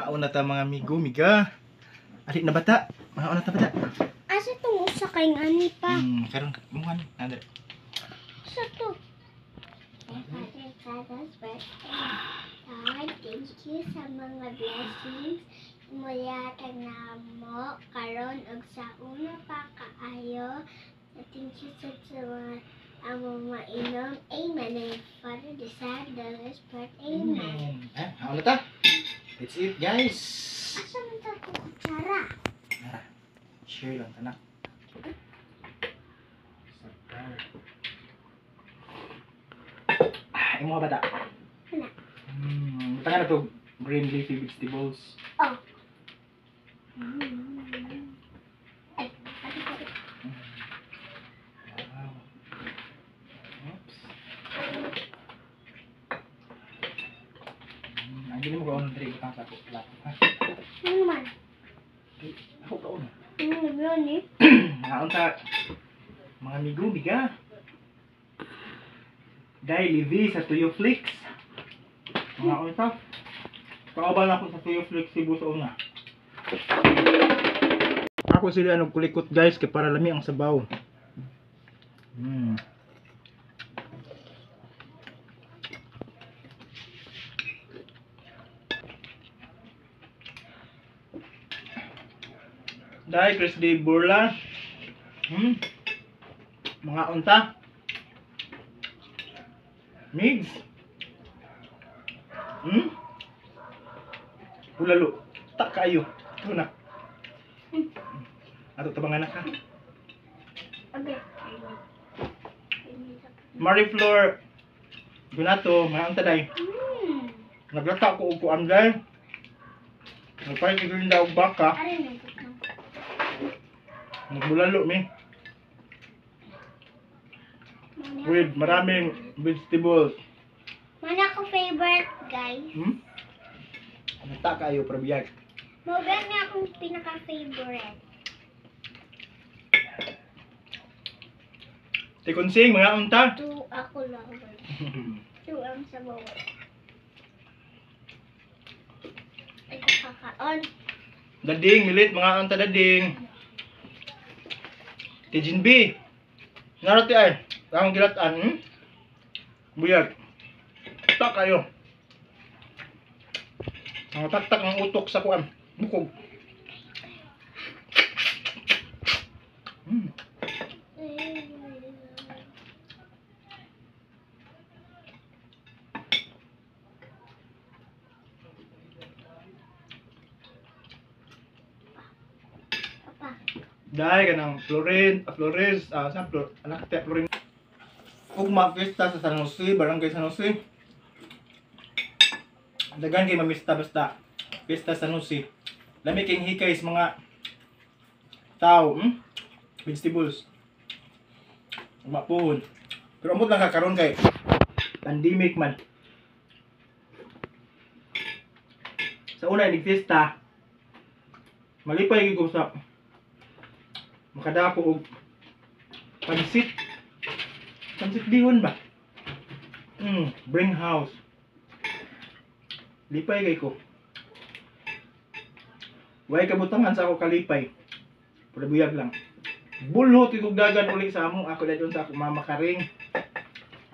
Mga una ta mga amigo, miga. Ali na bata. Mga una ta bata. Asa tong usa kay ani pa? Karon muhan nandre. Asa to? Father, Father's birthday. God, thank you sa mga blessings mula namo karon ug sa una pa kaayo. Thank you sa mga among mainom. Amen. In the Father, the Son, the Holy Spirit. Amen. Eh, una ta. Let's eat, guys. Asa man ta ko kutsara? Nara. Share lang tanak. Sarap. Ah, imo bata. Wala. Bata na to green leafy vegetables. Oh. Ay, ate ko. Wow. Oops. Ang gini mo kaon diri butang sa ako plato, ha. Ano man? Ay, ako kaon. Ano yun eh? Mga unta mga amigo, miga. Dahil livi sa Tuyo Flix. Mga unta. Kauban ako sa Tuyo Flix Cebu sa una. Ako sila og kulikot guys kay para lami ang sabaw. Dahil Chris D. Burla. Mga unta. Migs. Bulalo. Tak kayo. Ito na. Ato tabangan na ka. Okay. Mariflor Gunato, mga unta day. Naglata ko og kuan day. Nagpalit ko rin daw og baka. Aray na ito. Nagbulalo mi. With maraming vegetables. Mana ko favorite, guys. Nata kayo prabiyag. Mo gani akong pinaka-favorite. Tikonsing mga unta. Two ako lover. Two ang sabaw. Ay, kakaon. Dading, milit mga unta dading. Tijin B. Narati ay. Ang gilatan. Buyag. Tak kayo. Ang taktak ang utok sa kuan. Bukog. Papa. Dahil ka ng Florin, Flores, sa Flor, anak te Florin. Ugma fiesta sa San Jose, Barangay San Jose. Dagan kay mamista basta fiesta San Jose. Lami king hikay sa mga tao, Vegetables. Ugma puhon. Pero amot lang ka karon kay pandemic man. Sa una inig fiesta, malipay gyud ko sa makadako og pansit. Pansit bihon ba? Bring house. Lipay kay ko. Way kabutangan sa ako kalipay. Pero buyag lang. Bulhot kay kog dagan uli sa amo. Ako dayon sa ako mama karing.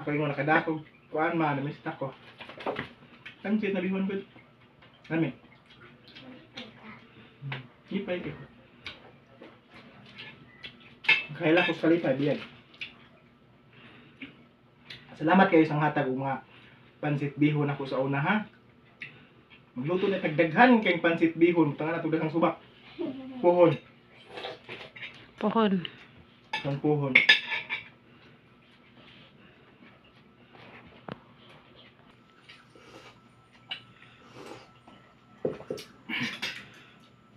Ako ingon nakadako kuan ma namiss ako. Pansit na bihon gud. Nami. Lipay kay ko. Kaila ko sa kalipay biyag. Salamat kayo sa hatag og mga pansit bihon ako sa una ha. Magluto na tagdaghan kay pansit bihon, tanga na daghang subak. Puhon. Pohon. Ang puhon.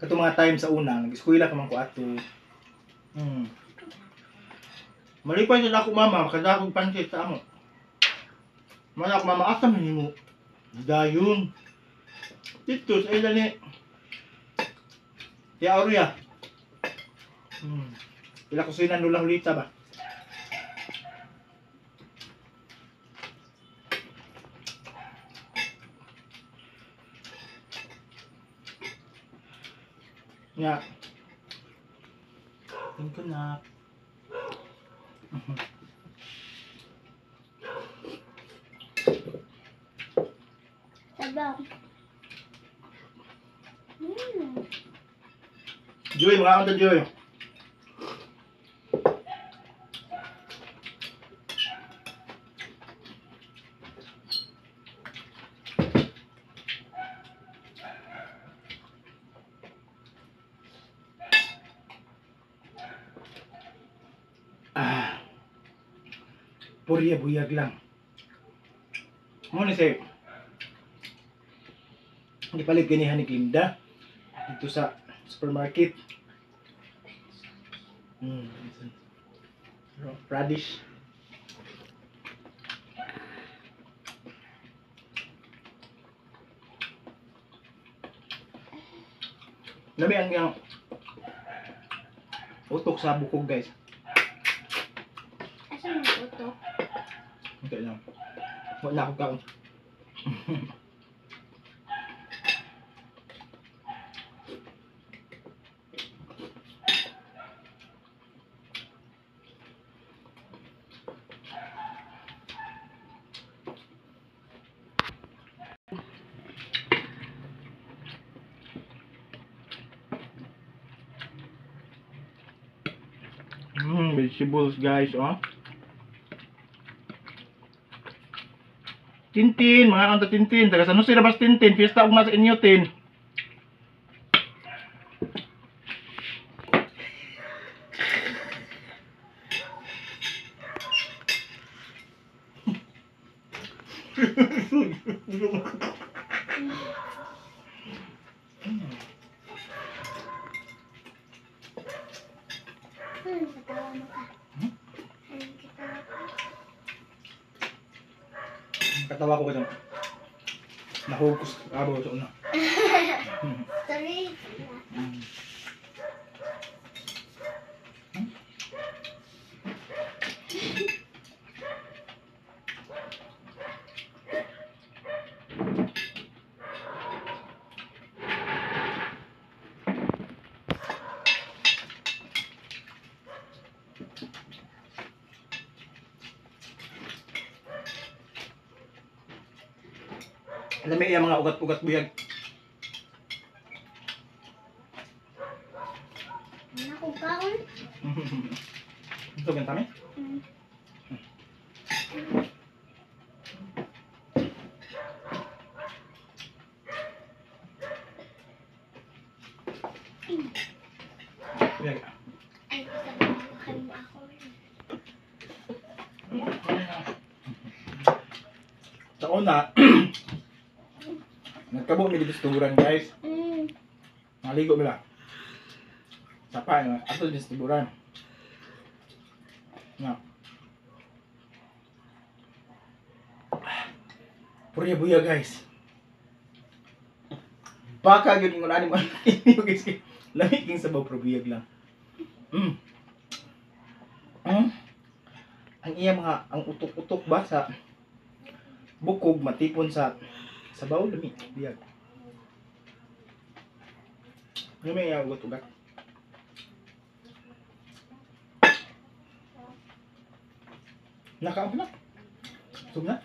Kato mga time sa una, nag-eskwela ka man ko ato. Malipay sa ako mama, makadakog pansit sa amo. Mana ako mama, asa man nimo? Dayon. Dito sa ila ni Tia Aurea. Ila kusina nula hulita ba? Nga. Thank you na. Sabaw. Mm. Joy, mga akong Joy. Ah. Purya buyag lang. Mo ni say. Gipalit ganihan ni Glinda dito sa supermarket. Radish. Lami ang iyang utok sa bukog, guys. Asa mo utok? Okay lang. Wala akong kaon. Vegetables, guys, oh. Tintin, mga kanta Tintin. Taga San Jose Labas Tintin. Fiesta ugma sa inyo, Tin. Katawa mo ka. Katawa ka. Katawa ko kasi. Nahugos abo sa una. Sorry. Alam mo yung mga ugat-ugat buyag. Ano akong kaon? Ito gantami? Mm. Buyag. Ay, sabahan mo ako. Sa una, nagkabo mi dito sa tuburan, guys. Naligo mi ba? Sapa, no? Ato dito sa tuburan. Nga. Purya buya, guys. Baka gyud ingon ani mo guys. Lami king sabaw pero buyag lang. Mm. Mm. Ang iya mga ang utok-utok ba sa bukog matipon sa sabaw lami buyag. Lami iya ugat-ugat. Nakaon na. Sug na.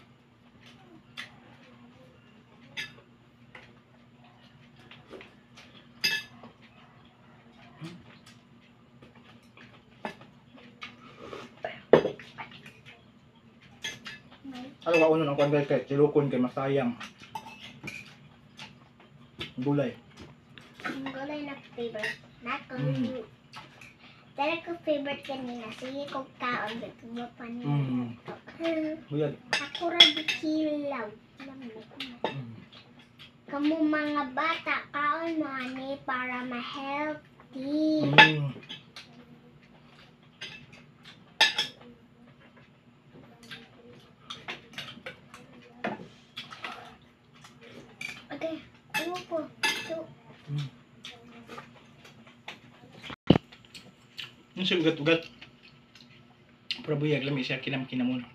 Ano ka uno ng kuan guys kay silukon kay masayang. Gulay. Ang gulay na favorite. Nako. Mm. Pero ko favorite kanina. Sige kong kaon. Mo pa niya. Buyag. Ako ra gikilaw. Kamu mga bata, kaon mo ani para ma-healthy. Okay, ano po? So, Yung siya ugat-ugat. Pero buyag lami siya kinam-kinamon.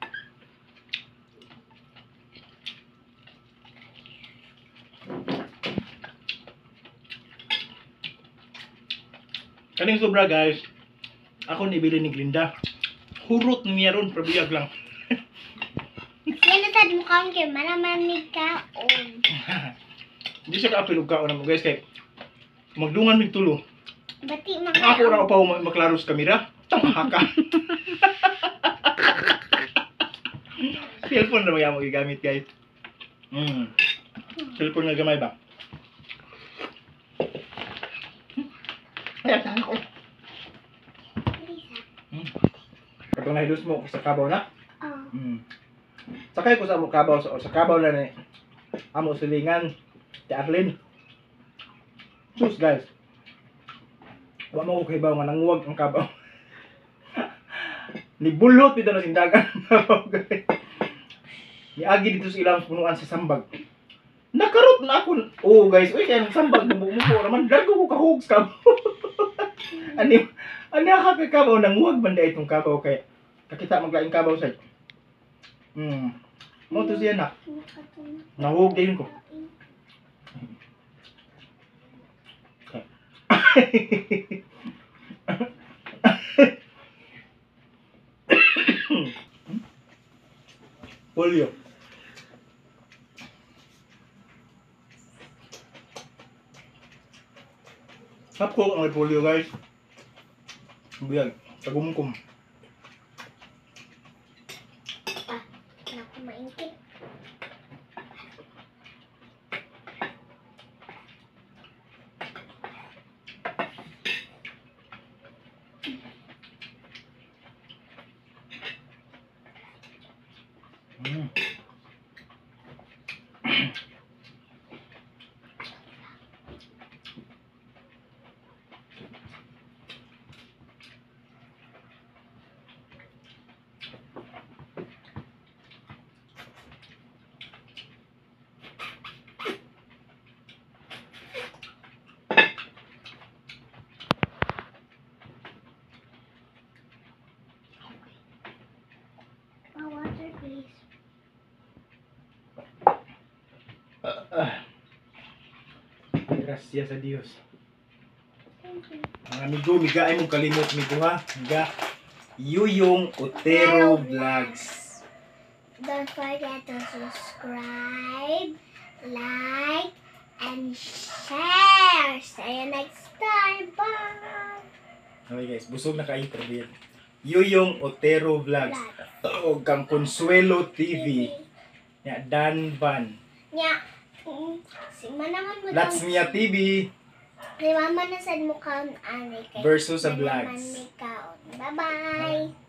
Kaning sobra guys. Ako nibili ni Glinda. Hurot niya ron, prabiyag lang. Siya na sad mo kaon kay maramamig kaon. Hindi siya kaapil og kaon na mo guys kay magdungan mig tulo. Bati mga Ako ra pa maklaro sa kamera. Tama ka. Cellphone na mga mo gigamit guys. Cellphone nga gamay ba? Ay, tahan ko. Katong nahilus mo sa kabaw na. Oh. Sakay ko sa amo kabaw sa kabaw na ni amo silingan ti Arlene. Sus guys. Wa mo ko kahibaw nga nanguwag ang kabaw. Nibulot dito na sindagan kabaw guys. Niagi dito sa ilang punuan sa sambag. Nakarot na ako. Oh guys, uy kay ang sambag mo raman dargo ko kahugs kabaw. Ani ani ka kay kabaw nanguwag man dai itong kabaw kay kakita maglaing kabaw say. Mo to siya na. Nahuog din ko. Polio. Hap ko ang polio guys. Biyag, tagumkum. Naku, maingkit. Oh, water, please. Gracias a Dios. Thank you. Mga amigo, miga ay mong kalimot migo ha. Miga. Yuyong Otero Vlogs. Don't forget to subscribe, like, and share. See you next time. Bye. Okay guys, busog na kayo pero Yuyong Otero Vlogs. O kang Consuelo TV. Ya, Dan Van. Nya, si manaman mo That's Mia TV Si mama na sad mo kaon ani kay versus sa manaman vlogs. mi kaon. Bye-bye.